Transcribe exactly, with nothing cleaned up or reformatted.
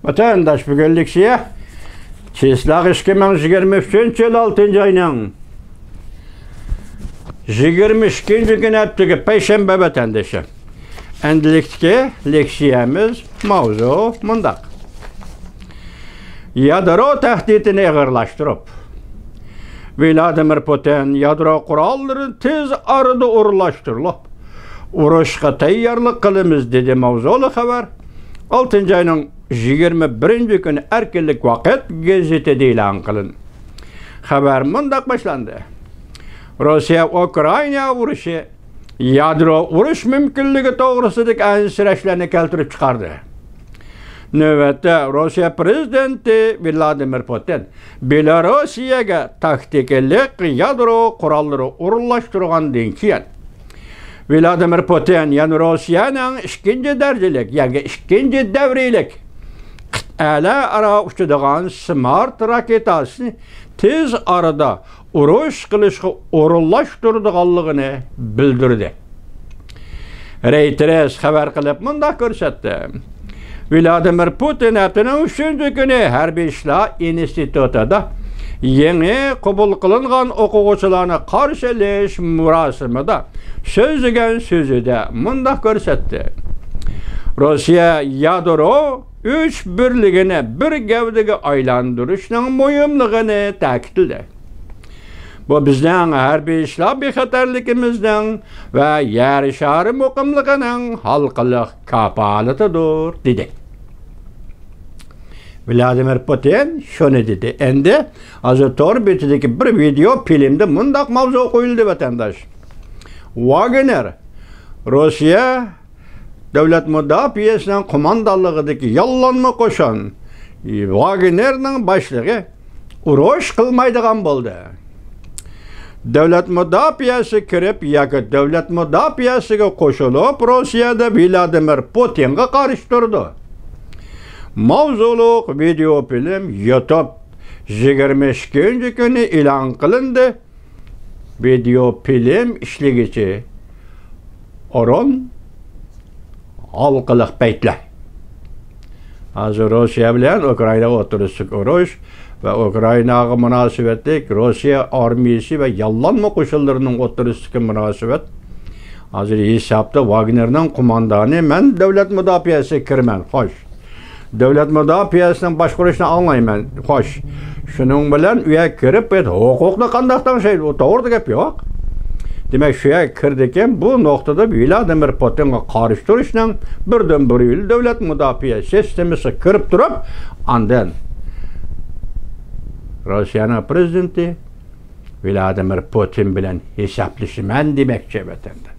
ۋەتەنداش، بۈگۈن لېكسىيە چىسلاغ ئىككى مىڭ يىگىرمە ئۈچىنچى يىل ئالتىنچى ئاينىڭ يىگىرمە ئىككىنچى كۈنى، ھەپتىكى پەيشەنبە ۋەتەندىشى. ئەمدىلىكتىكى لېكسىيەمىز ماۋزۇ مۇنداق. يادرو تەھدىتىنى ئېغىرلاشتۇرۇپ، ۋىلادىمىر پۇتىن يادرو قوراللىرىنى تېز ئارىدا ئورۇنلاشتۇرۇپ، ئۇرۇشقا تەييارلىق قىلىمىز، دېدى ماۋزۇلۇق خەۋەر ئالتىنچى ئاينىڭ يىگىرمە بىرىنچى كۈنى ئەركىنلىك ۋاقىت گېزىتىدە ئېلان قىلىندى. خەۋەر مۇنداق باشلاندى. روسىيە ئۇكرائىنا ئۇرۇشى يادرو ئۇرۇش مۇمكىنلىكى توغرىسىدىكى ئەنسىرەشلەرنى كەلتۈرۈپ چىقاردى. نۆۋەتتە روسىيە پىرېزىدېنتى ۋىلادىمىر پۇتىن بېلاروسىيەگە تاكتىكىلىق يادرو قوراللىرى ئورۇنلاشتۇرغاندىن كېيىن، ۋىلادىمىر پۇتىن يەنە روسىيەنىڭ ئىككىنچى دەرىجىلىك ياكى ئىككىنچى دەۋرىيلىك قىتئەلەر ئارا ئۇچىدىغان سمارت راكېتاسىنى تېز ئارىدا ئۇرۇش قىلىشقا ئورۇنلاشتۇرىدىغانلىقىنى بىلدۈردى. رېيتېرس خەۋەر قىلىپ مۇنداق كۆرسەتتى. ۋىلادىمىر پۇتىن ھەپتىنىڭ ئۈچىنچى كۈنى ھەربىي ئىشلار ئىنستىتۇتىدا يېڭى قوبۇل قىلىنغان ئوقۇغۇچىلارنى قارشى ئېلىش مۇراسىمىدا سۆزلىگەن سۆزىدە مۇنداق كۆرسەتتى. روسىيە يادرو ئۈچ بىرلىكىنى بىر گەۋدىگە ئايلاندۇرۇشنىڭ مۇھىملىقىنى تەكىتلىدى. بۇ بىزنىڭ ھەربىي ئىشلار بىخەتەرلىكىمىزنىڭ ۋە يەر شارى مۇقىملىقىنىڭ ھالقىلىق كاپالىتىدۇر، دېدى. ۋىلادىمىر پۇتىن شۇنى دېدى. ئەمدى ھازىر تور بېتىدىكى بىر ۋىدېئو فىلىمدە مۇنداق ماۋزۇ قويۇلدى، ۋەتەنداش. ۋاگنېر، روسىيە دۆلەت مۇداپىئەسىنىڭ قوماندانلىقىدىكى ياللانما قوشۇن، ۋاگنېرنىڭ باشلىقى ئۇرۇش قىلمايدىغان بولدى. دۆلەت مۇداپىئەسى كىرىپ ياكى دۆلەت مۇداپىئەسىگە قوشۇلۇپ، روسىيەدە ۋىلادىمىر پۇتىنغا قارشى تۇرىدۇ. ماۋزۇلۇق ۋىدېئو فىلىم يۇتۇب يىگىرمە ئىككىنچى كۈنى ئېلان قىلىندى. ۋىدېئو فىلىم ئىشلىگۈچى ئورۇن، ھالقىلىق بەيتلەر. ھازىر روسىيە بىلەن ئۇكرائىنا ئوتتۇرىسىدىكى ئۇرۇش ۋە ئۇكرائىناغا مۇناسىۋەتلىك روسىيە ئارمىيىسى ۋە ياللانما قوشۇنلىرىنىڭ ئوتتۇرىسىدىكى مۇناسىۋەت. ھازىر ھېسابتا ۋاگنېرنىڭ قوماندانى، مەن دۆلەت مۇداپىئەسىگە كىرىمەن، خوش. دۆلەت مۇداپىئەسىنىڭ باشقۇرۇشىنى ئاڭلايمەن، خوش. شۇنىڭ بىلەن ئۇ يەرگە كىرىپ، بۇ يەردە ھوقۇقنى قانداق تەڭشەيدۇ؟ ئۇ توغرىدا گەپ يوق. دېمەك، شۇ يەرگە كىردىكەن، بۇ نۇقتىدا ۋىلادىمىر پۇتىنغا قارشى تۇرۇشنىڭ بىردىن بىر يولى دۆلەت مۇداپىئە سىستېمىسىغا كىرىپ تۇرۇپ، ئاندىن روسىيەنىڭ پىرېزىدېنتى ۋىلادىمىر پۇتىن بىلەن ھېسابلىشىمەن دېمەكچى، ۋەتەنداش.